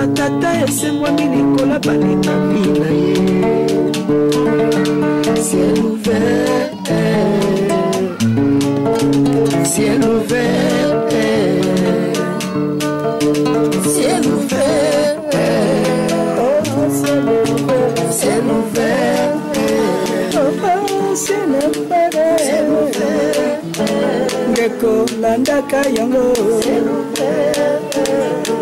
na tata esengwami likola balingami na ye ciel ouvert ciel ouvert ciel ouvert oh, ciel ouvert ciel ouvert oh, ciel ouvert ciel ouvert ndeko landaka yango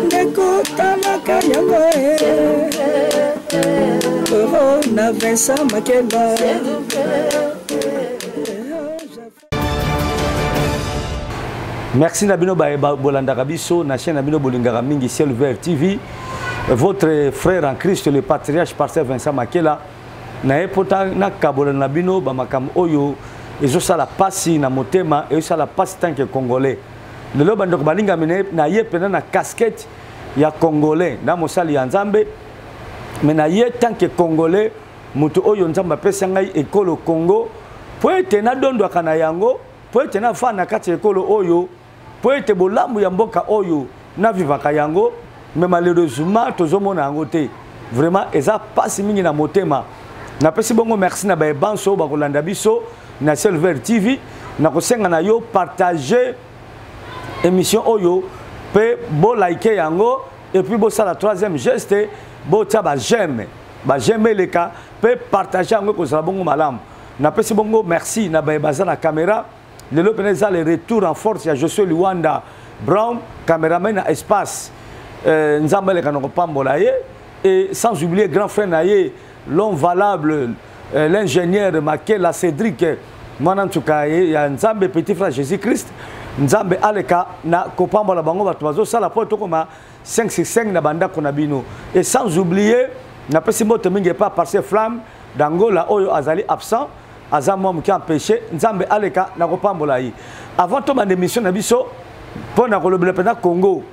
ndeko talaka yango oh, na Vincent Makela. Merci na bino ba bolandaka biso na chaîne na bino bolingaka mingi Ciel Vert TV. Votre frère en Christ le patriarche pasteur Vincent Makela na ye pota na kabola na bino ba makambo oyo ezosala pasi na motema ezosala pasi tant que congolais. Lelo bandeko balingami na ye pena na casquette ya congolais na mosali ya Nzambe mais na ye tant que congolais moto oyo Nzambe apesa ngai ekolo Congo po ete nadondwaka na yango po ete nafanda na kati ya ekolo oyo po ete bolamu ya mboka oyo navivaka yango mais malheureusement tozomona yango te vraiment eza pasi mingi na motema napesi bongo merci na baye banso bakolanda biso na Ciel Vert TV nakosenga na yo partager émission oyo mpe bolike yango et puis bosala troisième geste botia ba j'aime ba j'aime eleka mpe partage yango ekozala bongo malamu napesi bongo merci na baye baza na caméra lelo mpena eza le retour en force ya Josué Luanda Brown cameraman na espace euh, nzambe aleka na kopambola ye et sans oublier grand frère na ye l'homme valable euh, l'ingénieur Makela Cédric mwana nsuka ya nzambe petit frère Jésus Christ nzambe aleka na kopambola bango bato bazosala mpo tokoma 565 na bandako na bino et sans oublier napesi mbote mingi epa parce flamme d'angola oyo azali absent aza mwa moke empêché nzambe aleka na kopambola ye avant tobanda émission na biso mpo na kolobela mpenza congo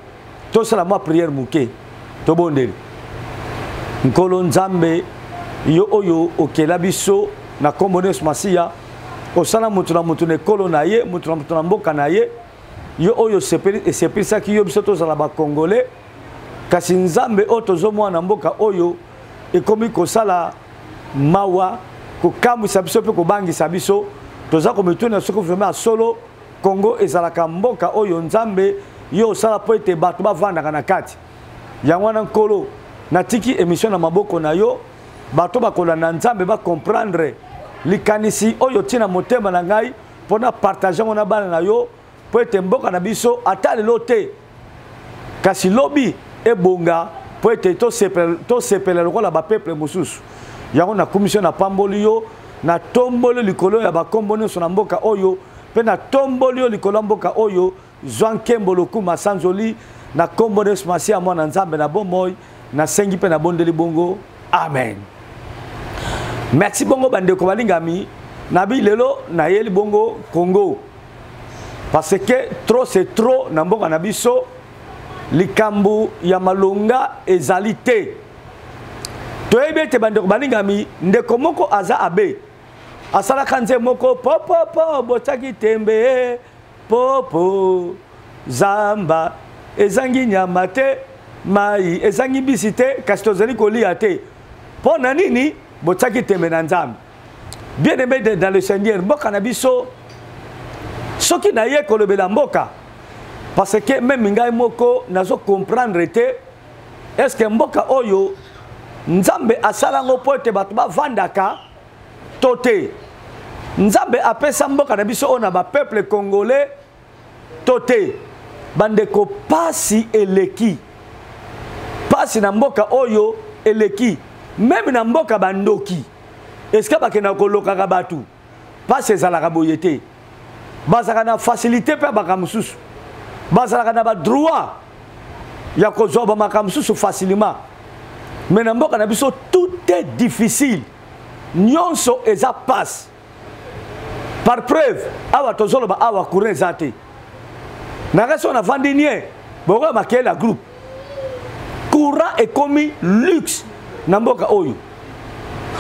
tosala mwa prière moke tobondeli nkolo nzambe yo oyo okela biso na nkombo na yesu masiya osala moto na moto na ekolo na ye moto na moto na mboka na ye yo oyo esepelisaki yo biso tozala bakongole kasi nzambe oyo tozomona na mboka oyo ekomi kosala mawa kokamwisa biso mpe kobangisa biso toza komituna soki vraimen ya solo congo ezalaka mboka oyo nzambe yo osala mpo ete bato bavandaka na kati yango wana nkolo natiki emission na maboko na yo bato bakolanda nzambe bacomprendre likanisi oyo ntina motema na ngai mpo na partage yango na bana na yo mpo ete mboka na biso ata lelo te kasi lobi ebonga mpo ete tosepela lokola bapeuple mosusu yango nakumisi yo napamboli yo natomboli likolo ya bakombo nyonso na mboka oyo mpe natomboli yo likolo ya mboka oyo zwa nkembo lokumu masanzoli na nkombo na yesu masiya mwana nzambe na bomoi nasengi mpe nabondeli bongo amen merci bongo bandeko balingami nabi lelo nayeli bongo congo parce que trop c'est trop na mboka na biso likambo ya malonga ezali te toyebi ete bandeko balingami ndeko moko aza abe asalaka nze moko popopo botiaki tembe popo zamba ezangi nyama te mai ezangi mbisi te kasi tozali kolia te mpo na nini botiaki tembe na nzambe bien aimé dans le seigneur mboka na biso soki naye kolobela mboka parce que meme ngai moko nazo comprendre te est ce que mboka oyo nzambe asala yango mpo ete bato bavandaka to te nzambe apesa mboka na biso oyo na bapeuple congolais to te bandeko pasi eleki pasi na mboka oyo eleki meme na mboka bandoki esika bakendaka kolokaka bato pasi ezalaka boye te bazalaka na facilité mpe makambo mosusu bazalaka na badroit ya kozwa bamakambo mosusu facilement mais na mboka na biso tout est difficile nyonso eza pasi par preuve awa tozoloba awa courant eza te nanga soki navandi nie bokoya makele ya groupe courant ekomi luxe na mboka oyo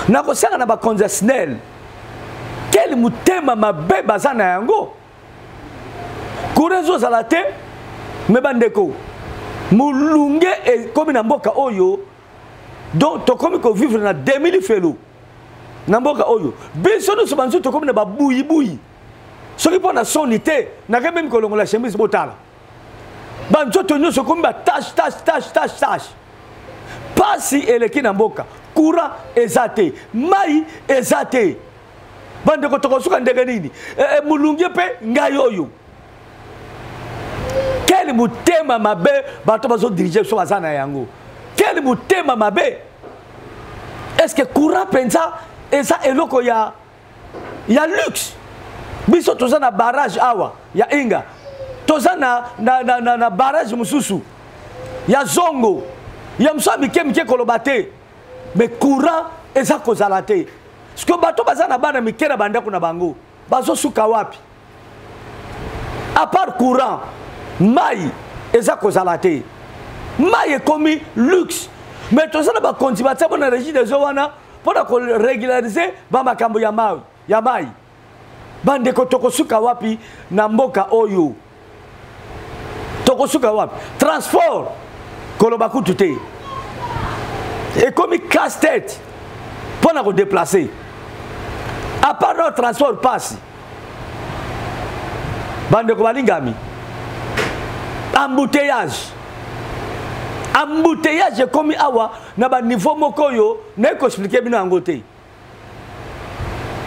nakosenga na bakonzi ya snel quel motema mabe baza na yango courant ezozala te me bandeko Molunge ekomi na mboka oyo, donc tokomi kovivre na demi lifelo na mboka oyo. Biso nyonso banzoto tokomi na babuyibuyi. Soki mpo na soni te, nake meme kolongola chemise botala. Banzoto nyonso ekomi ba tache, tache, tache, tache, tache. Pasi eleki na mboka, courant eza te, mai eza te. Bandeko, tokosuka ndenge nini? Molunge mpe ngai oyo. Quel motema mabe bato bazo diriger biso baza na yango. Quel motema mabe. Est-ce que courant mpenza eza eloko ya luxe? Biso toza na barrage awa ya Inga, toza na barrage mosusu ya Zongo, ya mosusu ya mike mike koloba te, mais courant eza kozala te. Parce que bato baza na bana mike na bandako na bango bazosuka wapi? À part courant, mai eza kozala te. Mai ekomi luxe, mais toza na bakonzi batia mpo na régie des eaux wana mpo na korégulariser bamakambo ya mai, ya mai. Bandeko, tokosuka wapi na mboka oyo? Tokosuka wapi? Transport koloba kutu te, ekomi casse-tête mpo na kodéplacer. À part no transport pasi, bandeko balingami, embouteillage, embouteillage ekomi awa na baniveau moko oyo naye koexpliquer bino yango te.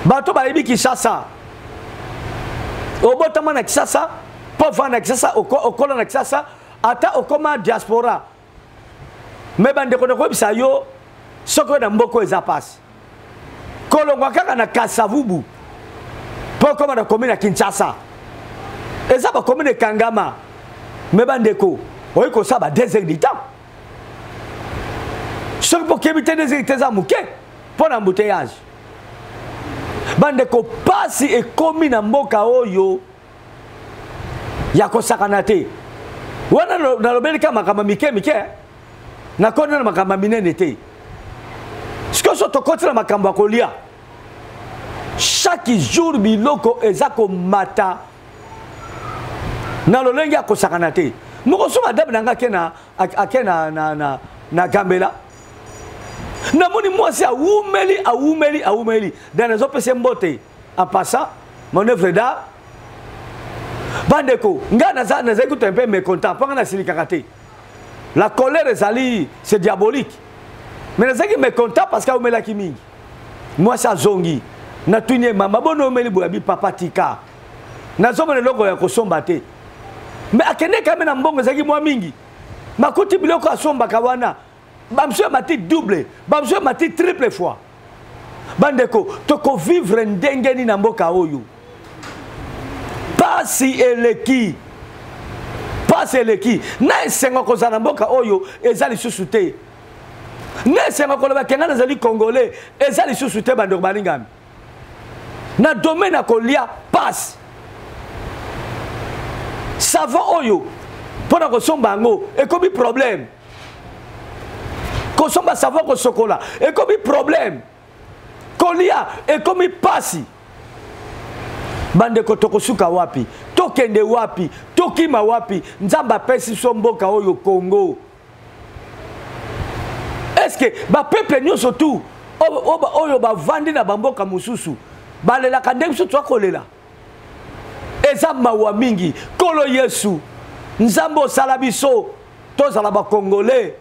Bato bayebi Kinshasa, obotama na Kinshasa, mpo ovanda na Kinshasa, okola na Kinshasa, ata okoma diaspora, me bandeko, nakoyebisa yo, soki oyo na mboka eza pasi kolongwa kaka na Kasavubu mpo okoma na commune ya Kinshasa, eza bacommune ekangama, me bandeko, oyi kosala ba 2 heures du temps soki mpo okebi te, 2 heures te eza moke mpo na embouteillage. Bandeko, pasi ekomi na mboka oyo ya kosakana te. Wana nalobeli kaka makambo mike mike, nakoni na makambo minene te. Sikoyo so tokoti na makambo ya kolia, chaque jour biloko eza komata na lolenge ya kosakana te. Moko so madame na nga ake na Gambela, namoni mwasi awumeli, awumeli, awumeli dan azopesa mbote. En passant, mon œuvre d'art, bandeko, ngai nazali kutu un peu mécontent mpo nga nasilikaka te. La colère ezali, c'est diabolique, mais nazalaki mécontent parce que awumelaki mingi. Mwasi azongi, natuni ye: "Mama, boni omeli boye?" Abi: "Papa, tika, nazomona eloko ya kosomba te." Mais akende kame na mbongo ezalaki mwa mingi, makuti biloko asombaka wana, bamosusu emati double, bamosusu emati triple fois. Bandeko, tokovivre ndenge nini na mboka oyo? Pasi eleki, pasi eleki. Na esengo kozala na mboka oyo eza lisusu te, na esengo koloba kenga nazali Congolais eza lisusu te. Bandeko balingami, na domaine ya kolia pasi. Savon oyo mpo na kosomba yango ekomi problème, kosomba savon kosokola ekomi problème, kolia ekomi pasi. Bandeko, tokosuka wapi? Tokende wapi? Tokima wapi? Nzambe apesi biso mboka oyo Congo. Est-ce bapeuple nyonso tu oyo bavandi na bamboka mosusu balelaka ndenge biso toza kolela? Eza mawa mingi. Nkolo Yesu, Nzambe osala biso tozala Bakongole,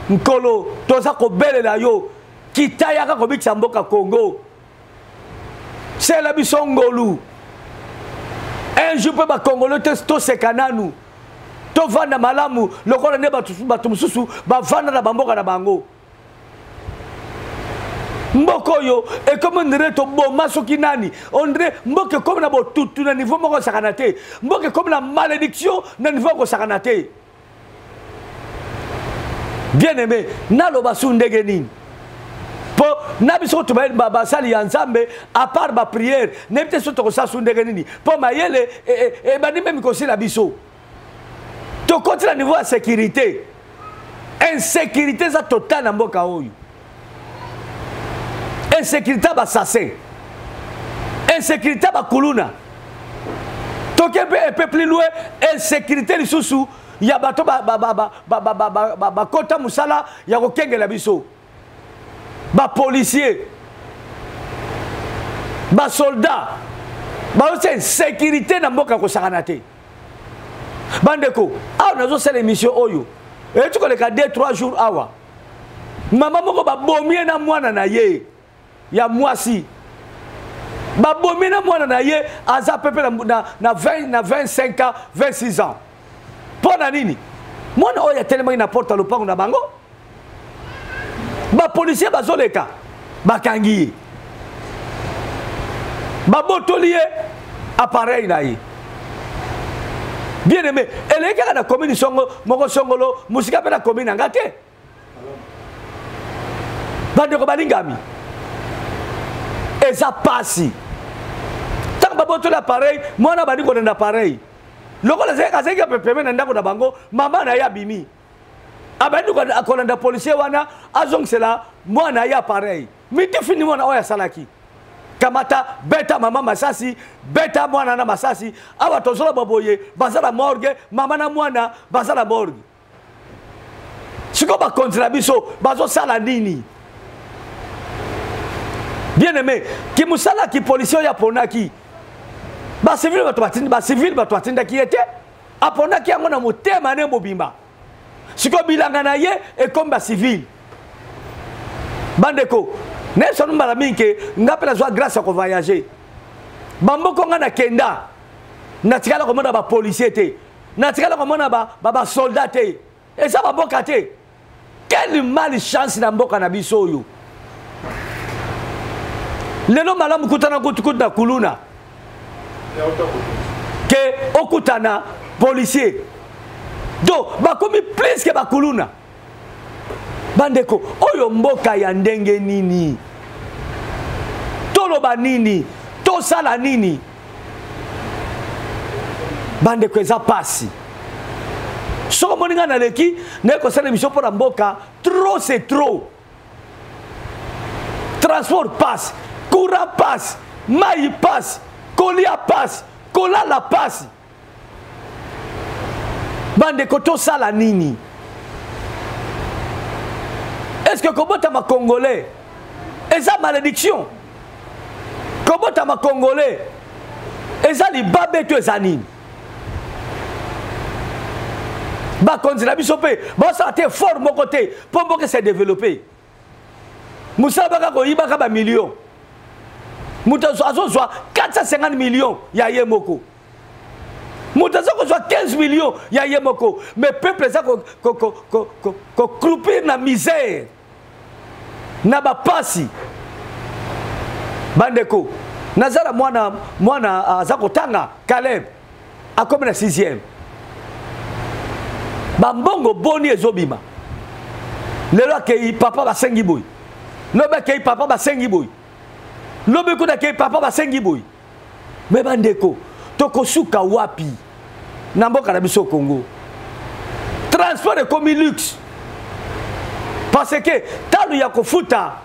Nkolo, toza kobelela yo, kita, yaka kobikisa mboka Congo, sela biso ngolu. Un jour mpe Bakongole te toseka nanu, tovanda malamu lokola nde bato mosusu bavanda na bamboka na bango. Mboka oyo ekomi on dirait toboma soki nani, on dirait mboka ekomi na botutu na niveau moko kosakana te, mboka ekomi na malédiction na niveau ya kosakana te. Bien aimé, naloba su ndenge nini mpo na biso kutu basali ya Nzambe, à part baprière, nayebi te so tokosala su ndenge nini mpo mayele ebandi meme kosila biso. Tokoti na niveau ya sécurité, insécurité eza totale na mboka oyo, insécurité ya bassassin, insécurité ya bakuluna. Toke mpe un peu plus loin, insécurité lisusu. ya bato bakota mosala ya kokengela biso, bapolicier, basoldat, bazotia insécurité na mboka kosakana te. Bandeko, awa nazosala émission oyo eyeti koleka 2 3 jours awa, mama moko babomi ye na mwana na ye ya mwasi, babomi na mwana na ye aza pepe na 20, na 25 ans, 26 ans. Mpo na nini? Mwana oyo atelemaki na porte ya lopango na bango, bapolisier bazoleka, bakangi ye, babotoli ye appareil na ye. Bien aimé, eleki kaka na commune songo moko songolo, mosika mpe na commune na nga te. Bandeko balingami, eza pasi. Ntango babotoli appareil, mwana abandi kolanda appareil lokola azalaki pepeme na ndako na bango. Mama na ye abimi, abandi kolanda policier wana azongisela mwana ye appareil. Mitifini mwana oyo asalaki kamata, beta mama masasi, beta mwana na masasi. Awa tozoloba boye, baza na morgue, mama na mwana baza na morgue. Sikoyo bakonzi na biso bazosala nini? Bien aimé, kimosala kipolisier oyo aponaki, bacivile bato batindi, bacivile bato batindaki ye te, aponaki yango na motema ne mobimba. Sikoyo bilanga na ye ekomi bacivile. Bandeko, nayebisa no mbala mingi ke nga mpe nazwa grâce ya kovoyage bamboko. Nga nakenda, natikala komona bapolisier te, natikala komona basoldat te. Eza baboka te. Quelle malchance na mboka na biso oyo lelo. Malamu kutana kutukutu na kuluna ke okutana policier. Donc bakomi plus ke bakuluna. Bandeko, oyo mboka ya ndenge nini? Toloba nini? Tosala nini? Bandeko, eza pasi. Soki omoni ngai naleki, naye kosala émission mpo na mboka. Trop, c'est trop. Transport passe, courant passe, mai passe, kolia passe, kolala passe. Bandeko, tosala nini? Est ce que kobotama congolais eza malédiction? Kobotama congolais eza libabe to eza nini? Bakonzi na biso mpe basala te effort moko te mpo mboka ese développe. Mosala baka koyibaka bamillion, moto azozwa 450 millions ya ye moko, moto aza kozwa 15 millions ya ye moko, mais peuple eza kocroupir na misère, na bapasi. Bandeko, naza na mwana, mwana aza kotanga, Caleb, akomi na 6e. Bambongo boni ezobima? Lelo akei, papa basengi boye, lobi akei, papa basengi boye, lobi kuna akei, papa basengi boye. Me bandeko, tokosuka wapi na mboka na biso Congo? Transport ekomi luxe parce que talo ya kofuta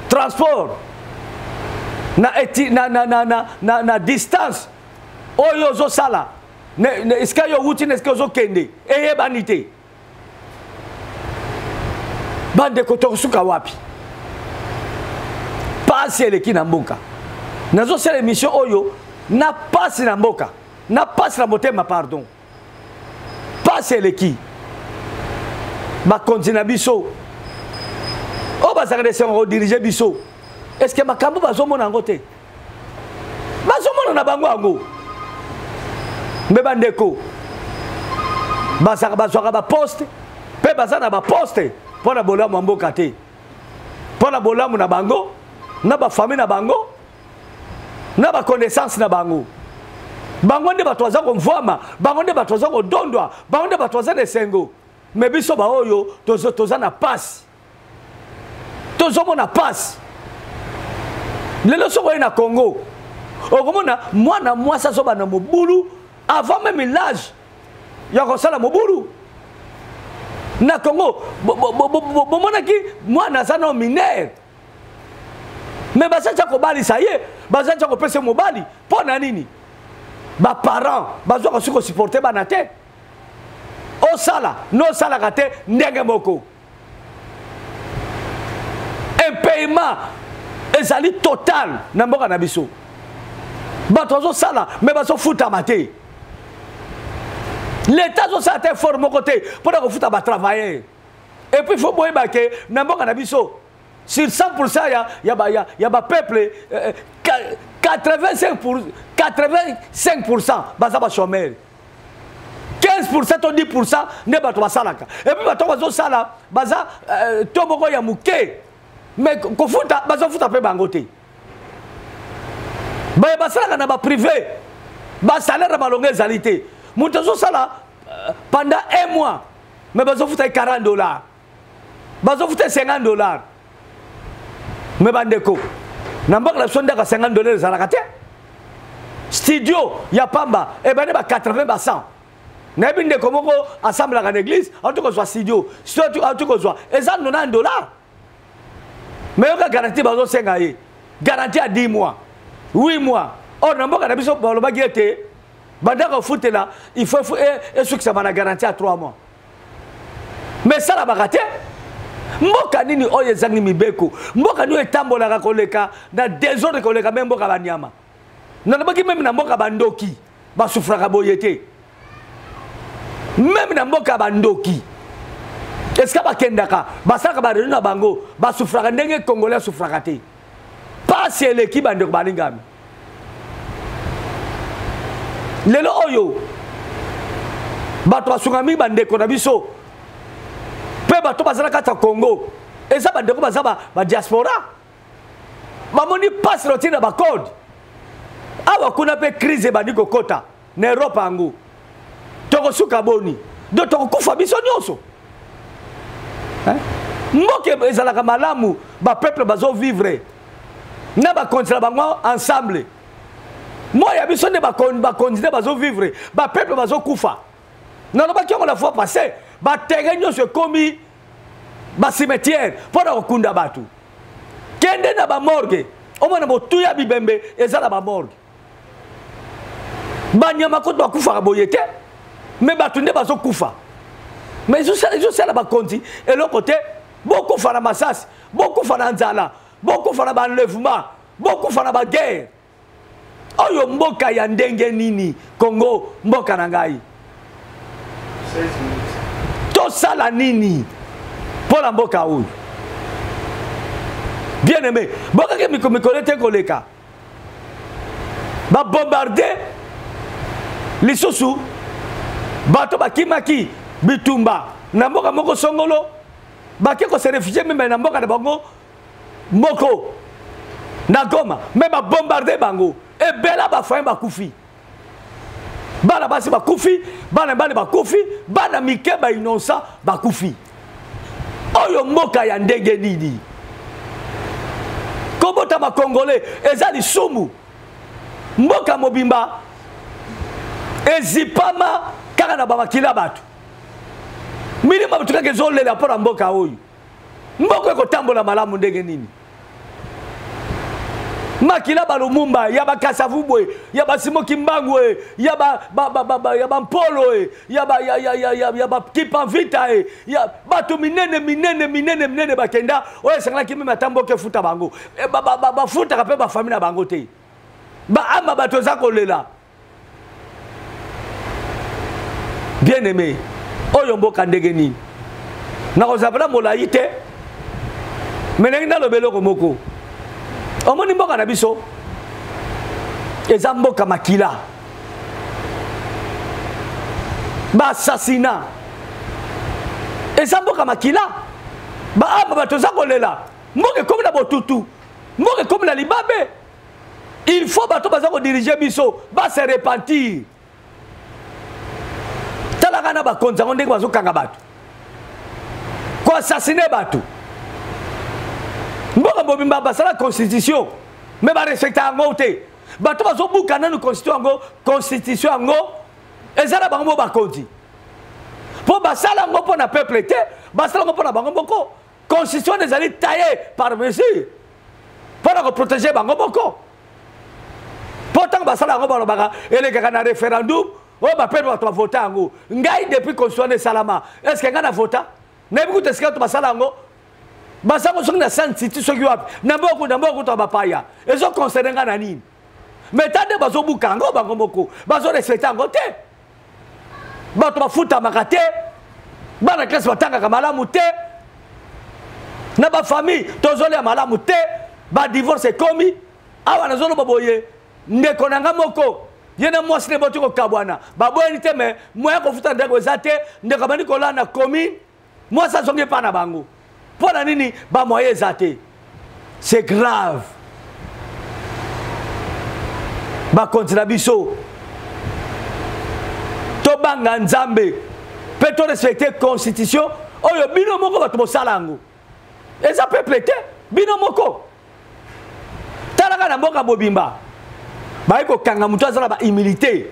transport na, eti, na, na, na, na, na, na distance oyo ozosala, esika yo owuti na esika ozokende eyebani te. Bandeko, tokosuka wapi? Pasi eleki na mboka. Nazosala émission oyo na pasi na mboka, na pasi na motema, pardon. Pasi eleki. Bakonzi na biso oyo bazalaka na esengo kodiriger biso, est-ce makambo bazomona yango te? Bazomona na bango yango. Me bandeko, bazalaka, bazwaka baposte mpe baza na baposte mpo na bolamu ya mboka te, mpo na bolamu na bango, na bafamille na bango, na baconnaissance na bango. Bango nde bato baza komvwama, bango nde bato baza kodondwa, bango nde bato baza na esengo. Me biso baoyo toza na pasi, tozomona pasi. Lelo soki oye na Congo, okomona mwana mwasi azobanda mobulu avant même l'âge ya kosala mobulu. Na Congo bomonaki mwana aza na mineur, me baza tia kobalisa ye, baza tia kopesa mobali. Mpo na nini? Baparent bazwaka soki kosupporter bana te. Osala nosalaka te ndenge moko. Impayement ezali total na mboka na biso. Bato bazosala me bazofutama te. L'État azosala te effort moko te mpo na kofuta batravailleur. Et puis faut boyeba ke na mboka na biso sur 100% ya ba peuple, 85% baza ba chômeur. 15% to 10% nde bato basalaka. Et puis bato bazosala baza to moko ya moke, mais kofuta bazofuta mpe bango te. Baye basalaka na ba privé, ba salaire malonga ezali te. Moto azosala pendant un mois, mais bazofuta 40 $, bazofuta 50 $. Mais bandeko, na mboka na biso ndako ya 50 $ ezalaka te. Studio ya pamba ebandi ba 80, ba 100. Nayebi ndeko moko asamblaka na église, auti kozwa studio, studio auti kozwa eza 90 $. Mais yoka garantie bazosenga ye, garantie ya 10 mois, 8 mois. Or na mboka na biso balobaki ete bandako ofutela, il faut esukisama na garantie ya 3 mois, mais esalamaka te. Mboka nini oyo ezangi mibeko? Mboka nini oyo etambolaka koleka na désordre koleka me mboka banyama? Nalobaki même na mboka bandoki basufraka boye te. Même na mboka bandoki, esika bakendaka basalaka baréunion na bango, basufraka ndenge Congolais asufraka te. Pasi eleki, bandeko balingami. Lelo oyo bato basunga mingi bandeko na biso mpe bato baza na kati ya Congo, eza bandeko baza badiaspora, bamoni mpasi na otinda bacode awa kuna mpe crise ebandi kokɔta na Europe. Yango tokosuka boni? Donc tokokufa biso nyonso. Mboka ezalaka malamu, bapeuple bazovivre na bakonzi na bango ensemble. Moi ya biso nde bakonzi nde bazovivre, bapeuple bazokufa. Nalobaki yango la fois passé, baterrain nyonso ekomi bacimetière mpo na kokunda bato. Kende na bamorgue, omona botuya bibembe eza na bamorgue. Banyama kutu bakufaka boye te, mais bato nde bazokufa. Mais ezosala bakonzi eloko te. Bokufa na masasi, bokufa na nzala, bokufa na baenlèvement, bokufa na baguerre. Oyo mboka ya ndenge nini? Congo, mboka na ngai, tosala nini mpo na mboka oyo? Bien aimé, bokaki mikolo te koleka, babombarde lisusu bato bakimaki bitumba na mboka moko songolo, bake kose réfugier même na mboka na bango moko na Goma, mais babombarde bango ebela, bafoyer bakufi, bana basi bakufi, bana mibali bakufi, bana mike bainnocent bakufi. Oyo mboka ya ndenge nini? Kobotama Congolais eza lisumu. Mboka mobimba ezipama kaka na bamakila bato, milimo bato kaka ezolela mpo na mboka oyo. Mboka ekotambola malamu ndenge nini? Makila balumumba, ya bakasavu boye, ya basimoki mbangu e, ya bampolo e, ya bakipa vita e, ya bato minene minene minene minene bakenda, oyo esengelaki même ata mboka efuta bango, bafutaka mpe bafamille na bango te. Baama bato eza kolela. Bien aimé, oyo mboka ndenge nini? Nakozala mpena molai te, mais ndenge naloba eloko moko, omoni mboka na biso eza mboka makila, baassassinat, eza mboka makila, baama bato eza kolela. Mboka ekomi na botutu, mboka ekomi na libabe. Il faut bato baza kodiriger biso base repentir. Talaka na bakonzi yango ndenge bazokanga bato, koassassiner bato. Mboka mobimba basala constitution, mais barespecta yango te. Bato bazobuka nanu constitution yango. Constitution yango eza na bango mo bakonzi, mpo basala yango mpo na peuple te, basala yango mpo na bango moko. Constitution ezali taillé par mesure mpo na koprotéger bango moko, mpo ntango basala yango balobaka elekaka na référendum. Oyo bapeuple bato bavota yango. Ngai depuis constitution wana esalama, est ce que ngai na vota? Nayebi kutu esika bato basala yango. Basango soki na Sun City, soki wapi, na mboka na mboka kutu ya bapaya, ezo concerne ngai na nini? Mais ta nde bazobuka yango, bango moko bazorespecte yango te. Bato bafutamaka te, bana classe batangaka malamu te, na bafamille tozolia malamu te, badivorce ekomi awa. Nazoloba boye, ndeko na nga moko, ye na mwasi ne boti kokabwana, baboyani te, me moya kofuta ndeko eza te. Ndeko abandi kolala na commune, mwasi azongi epa na bango. Mpo na nini? Bamoye eza te. C'est grave. Bakonzi na biso, tobanga Nzambe mpe torespecte constitution oyo bino moko bato bosala yango. Eza peuple te, bino moko. Talaka na mboka mobimba, baye kokanga moto aza na bahumilité,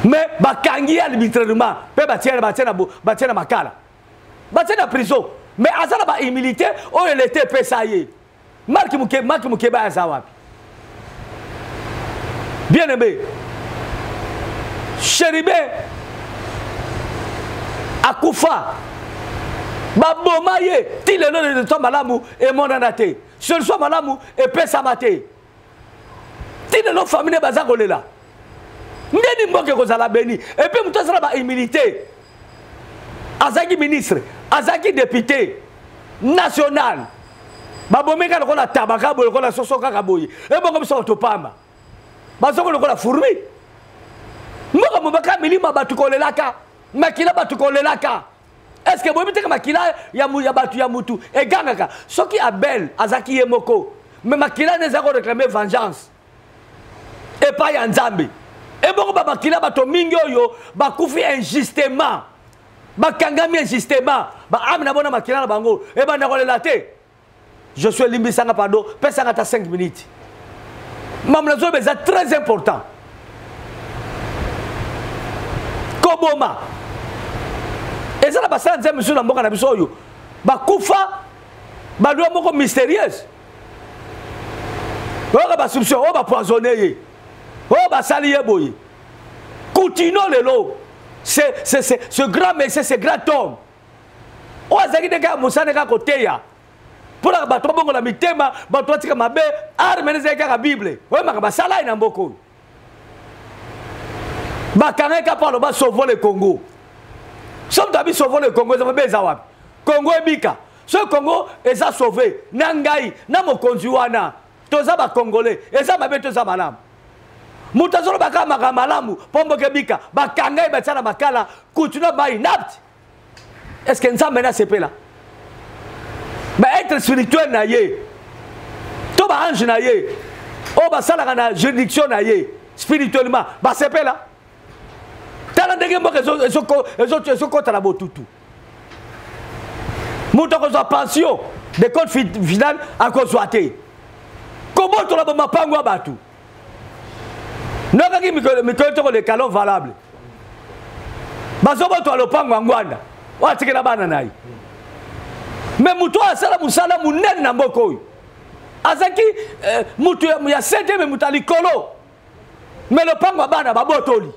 mais bakangi ye arbitrairement mpe batie na makala, batie na prison, mais aza na bahumilité oyo leta epesa ye. Mark Muke, Mark Mukeba aza wapi? Bien aimé, Chérubin akufa, baboma ye, ti lelo leto malamu emonana te, solution malamu epesama te. Ti lelo famille baza kolela. Ndeni mboka ekozala beni? Epuis moto azala bahumilité, azalaki ministre, azalaki député national, babomi kaka lokola tabaka boye, lokola soso kaka boye. Ebongo biso bato pamba bazoko lokola fourmi. Mboka mobaka milimo bato kolelaka, makila bato kolelaka. Est ce que boyebi teke makila ya, ya bato ya mutu egangaka? Soki Abel azalaki ye moko, me makila ne eza koreklame vengeance epai ya Nzambe. Ebongo bamakila bato mingi oyo bakufi injustement, bakangami injustement, baame na bona makila na bango ebanda kolela te? Je suis, limbisanga, pardon, pesanga ata 5 minutes. Mamu nazoyeba eza très important. Koboma eza na basala Nzambe mosusu na mboka na biso oyo bakufa balwa moko mystérieuse. Oyoka basoupçon oyo bapoisonne ye, oyo basali ye boye. Kutino lelo, ce grand monsieur, ce grand homme oyo azalaki ndenge ya mosala kaka koteya mpona bato babongola mitema, bato batika mabe, arme ezalaki kaka Bible. Oyo makambo asala ye na mboka oyo, bakangaki kaka mpo aloba "Sauvons le Congo". So moto abi "Sauvons le Congo", eza mabe eza wapi? Congo ebika. Soki Congo eza sauvé na ngai na mokonzi wana, toza bacongolais, eza mabe to eza malamu? Moto azoloba kaka makambo malamu mpo mboka ebika, bakanga ye, batia na makala. Kutuna mai napt, est ce que Nzambe nasepela? Baêtre spirituel na ye to baange na ye oyo basalaka na juridiction na ye spirituellement basepela? Tala ndenge mboka ezokɔta na botutu. Moto akozwa pension de compte final, akozwa te. Kobotola bamapango ya bato, nokaki mikolo to koleka lo valable, bazobotola lopango ya Ngwanda oyo atikela bana na ye. Me moto oyo asala mosala monene na mboka oyo, azalaki moto ya sete, me moto ya likolo, me lopango ya bana babotoli.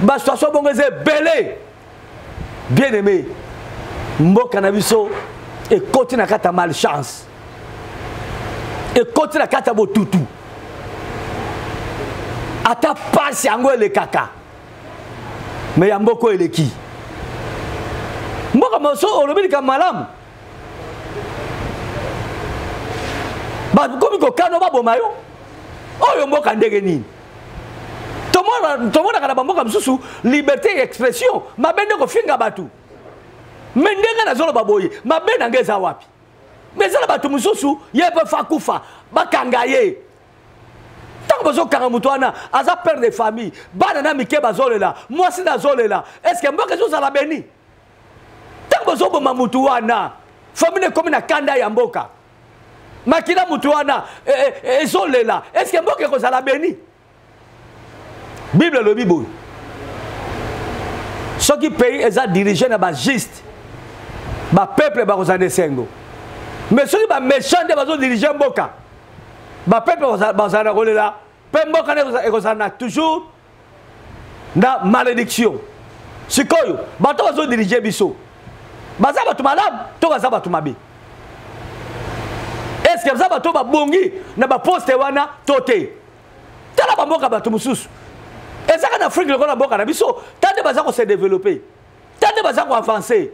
Basituation bongo eza ebele. Bien aimé, mboka na biso ekoti na kati ya malchance, ekoti na kati ya botutu. Ata pasi yango elekaka, me ya mboka oyo eleki mboka moso. Olobi likambo malamu, bakomi kokano baboma yo. Oyo mboka ndenge nini? Tomonaka na bamboka mosusu liberté ya expression, mabe nde kofinga bato. Me ndenge nazoloba boye, mabe na ngai eza wapi? Me eza na bato mosusu, ye mpe fa kufa, bakanga ye. Ntango bazokanga moto wana, aza père de famille, bana na mike bazolela, mwasi na azolela. Est ce que mboka ezozala beni ntango bazoboma motu wana? Famille ekomi na kanda ya mboka, makila motu wana ezolela. Est ce que mboka ekozala beni? Bible elobi boye: soki pays eza dirige na bajuste, bapeuple bakozala na esengo. Mais soki baméchant nde bazodirige mboka, bapeuple bazala na kolela. Mpe mboka na ekozala na toujours na malédiction. Sikoyo bato bazodirige biso baza bato malamu to baza bato mabe? Est-ce que baza bato babongi na baposte wana to te? Tala bamboka bato mosusu ezaka na Afrique lokola mboka na biso, ta nde baza kose développer, ta nde baza koavancer,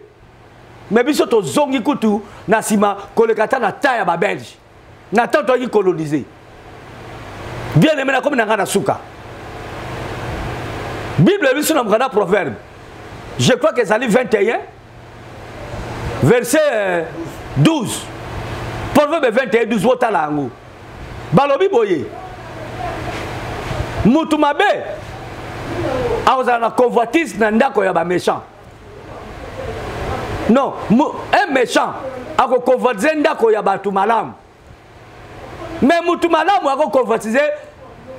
mais biso tozongi kutu na nsima koleka ata na ta ya babelge na temps toyaki coloniser. Bien aimé, nakomi na ngai na suka. Bible biso na mokanda Proverbe, je crois que ezali 21 verset 12, Proverbe 21 12, botala yango. Balobi boye: mutu mabe akozala na convoitise na ndako ya baméchant. Non, un méchant akoconvoitiser ndako ya bato malamu, mais mutu malamu akoconvoitiser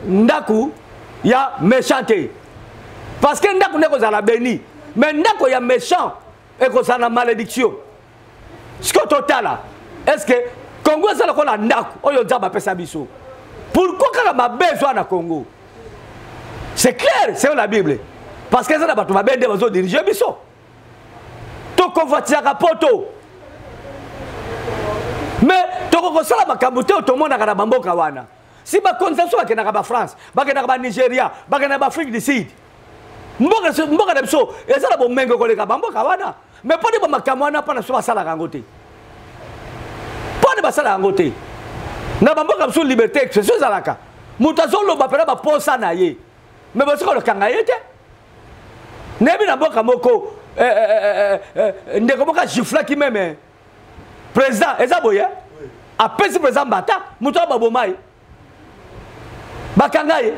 ndako ya méchant te, parce que ndako nde ekozala béni, mais ndako ya méchant ekozala na malédiction. Sikoyo totala, est ce que Congo eza lokola ndako oyo Nzambe apesa biso? Pourquoi kaka mabe ezwa na Congo? C'est clair, c'est la Bible, parce que eza na bato mabe nde bazodirige biso. Tokonvoitisaka poto, mais tokokosala makambo te oyo tomonaka na bamboka wana. Si bakonzi na biso bakendaka bafrance, bakendaka banigeria, bakendaka baafrique du Sud, mboka na biso eza na bomengo koleka bamboka wana, mais mpo nde bamakambo wana mpo na biso basalaka yango te? Mpo nde basalaka yango te? Na bamboka biso liberté expression ezalaka, moto azoloba mpena baposa na ye, mais basoki kolokanga ye te. Nayebi na mboka moko, ndeko moko agiflaki même président, eza boye, apesi président mbata, moto oyo baboma ye, bakanga ye.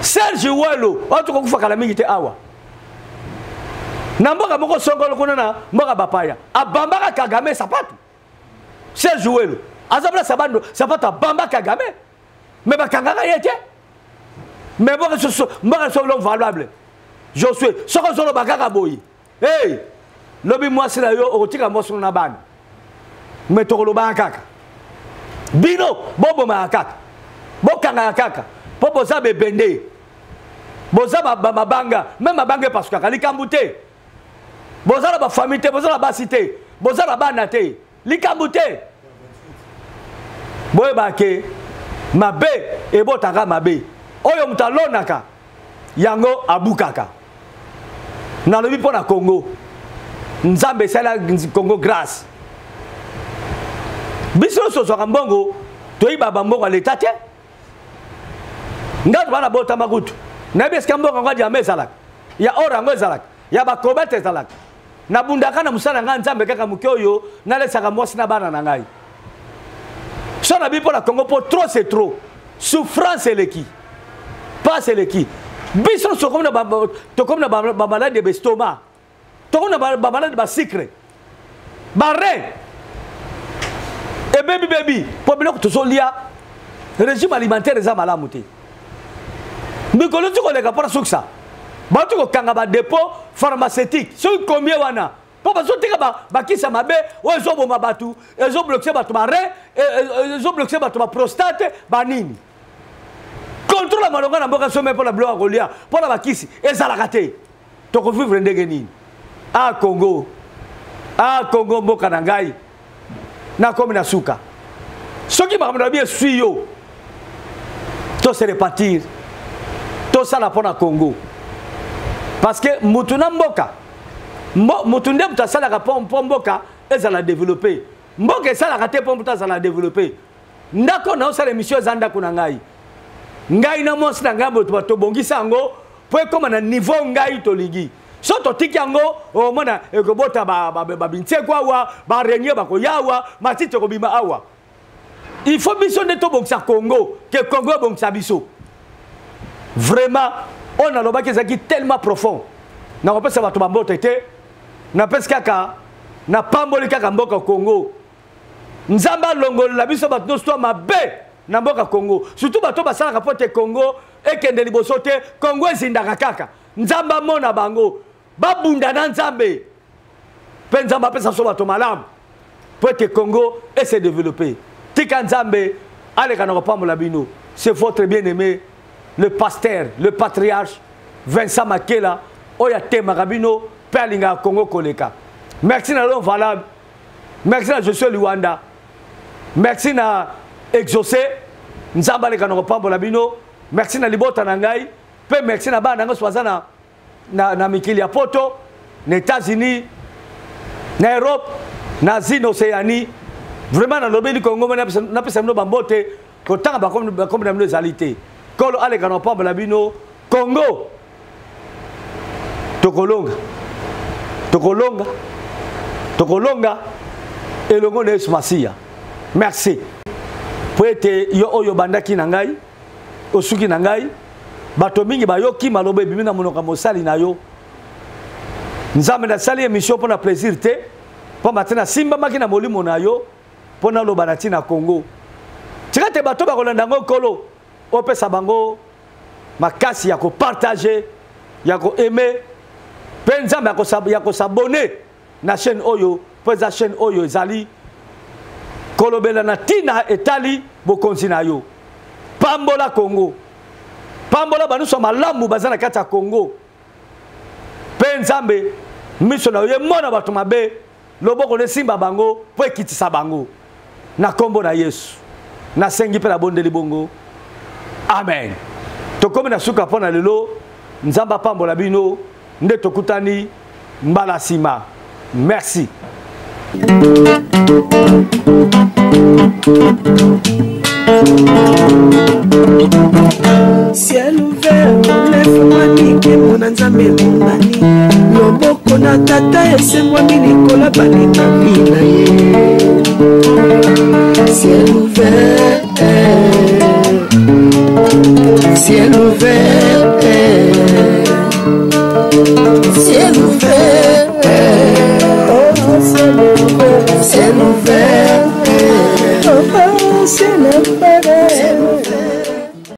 Serge Welo oyo tokokufa kala mingi te awa na mboka moko songolo kuna na mboka bapaya, abambaka Kagame sapatu. Serge Welo aza mpona sabando sapato, abamba Kagame, mais bakangaka ye te. Mais mboka so valable Josue, soki ozoloba kaka boye, hey, lobi mwasi na yo okotika mwasi na bana. Mais tokolobaka kaka, bino bobomaka kaka, bokangaka kaka, mpo boza bebende, boza mabanga, me mabanga epasukaka likambo te. Boza na bafamille te, boza na basi te, boza na bana te, likambo te. Boyeba ke mabe ebotaka mabe, oyo moto alonaka yango abukaka. Nalobi mpo na Congo, Nzambe esala Congo grâce. Biso nyonso tozwaka mbongo, toyiba bambongo ya leta te. Ngai to bana botama kutu nayebi esika mbongo yango ya diama ezalaka, ya or yango ezalaka, ya bakobete ezalaka. Nabundaka na mosala na ngai Nzambe kaka moke oyo nalesaka mwasi na bana na ngai. So nabi mpo na Congo, mpo trop c'est trop, souffrance eleki, pasi eleki. Biso tokomi na bamaladi ya baestomac, tokomi na bamaladi basucre, barein ebebi bebi, mpo biloko tozolia, régime alimentaire eza malamu te. Mikolo ti koleka mpona sukisa, bauti kokanga badépôt pharmaceutique soki combien wana, mpo bazoteka bakisi ya mabe oyo ezoboma bato, ezoblokise bato barein, ezoblokise bato baprostate, banini. Contrôle ya malonga na mboka some mpo na biloko ya kolia, mpo na bakisi ezalaka te. Tokovivre ndenge nini? A Congo, a Congo, mboka na ngai, nakomi na suka. Soki makambo na bi eswi yo, tose repartir, tosala mpo na Congo, parce que mutu na mboka, mutu nde moto asalaka mpo mboka ezala développé. Mboka esalaka te mpo moto azala développé. Ndako na osala émission eza ndako na ngai, ngai na mwasi na ngai, moto tobongisa yango mpo ekóma na niveau ngai tolingi. So totiki yango, omona ekobota babintieko awa, barenye bakoya awa, matiti ekobima awa. Il faut biso nde tobongisa Congo ke Congo ebongisa biso. Vraiment, oyo nalobaki ezalaki tellement profond. Nakopesa bato bambote te, napesi kaka, napamboli kaka mboka Congo. Nzambe alongolola biso bato nyonso to mabe na mboka Congo, surtout bato basalaka mpo te Congo ekende liboso te, Congo ezindaka kaka. Nzambe amona bango babunda na Nzambe, mpe Nzambe apesa biso bato malamu mpo ete Congo ese développe. Tika Nzambe aleka na kopambola bino. C'est votre bien-aimé, le pasteur, le patriarche Vincent Makela, oyo atemaka bino mpe alingaka Congo koleka. Merci na l'homme valable. Merci na Josué Luanda. Merci na Exaucé. Nzambe aleka na kopambola bino. Merci na libota na ngai. Mpe merci na bana na ngai baza na, na, na mikili ya poto, na États-Unis, na Europe, na Asie, na Océanie. Vraiment nalobeli Congo, napesa bino bambote. Kotanga bakombi na bino ezali te. Kolo aleka na kopambola bino. Congo tokolonga, tokolonga, tokolonga elongo na Yesu Masiya. Merci po ete yo oyo obandaki na ngai, osuki na ngai. Bato mingi bayoki maloba ebimi na monoko ya mosali na yo. Nzambe, nasali émission mpo na plaisir te, pamba te nasimbamaki na molimo na yo mpo naloba na ntina Congo. Tika te bato bakolanda yango, Nkolo, opesa bango makasi ya kopartage, ya koaime, mpe Nzambe ya kosabone na chaîne oyo, mpo eza chaîne oyo ezali kolobela na ntina etali bokonzi na yo. Pambola Congo, pambola banusu ya malamu baza na kati ya Congo, mpe Nzambe miso na yo emona bato mabe, loboko nesimba bango mpo ekitisa bango. Na kombo na Yesu nasengi mpe nabondeli bongo, amen. Tokomi na suka mpo na lelo. Nzambe apambola bino, nde tokutani mbala nsima. Merci. Ciel ouvert, olefungwami, nkembo na Nzambe emonani, loboko na Tata esembwami likolo balekami na ye. Ciel ouvert, ciel ouvert, ciel ouvert, oh, ciel ouvert, ciel ouvert, oh, ciel ouvert.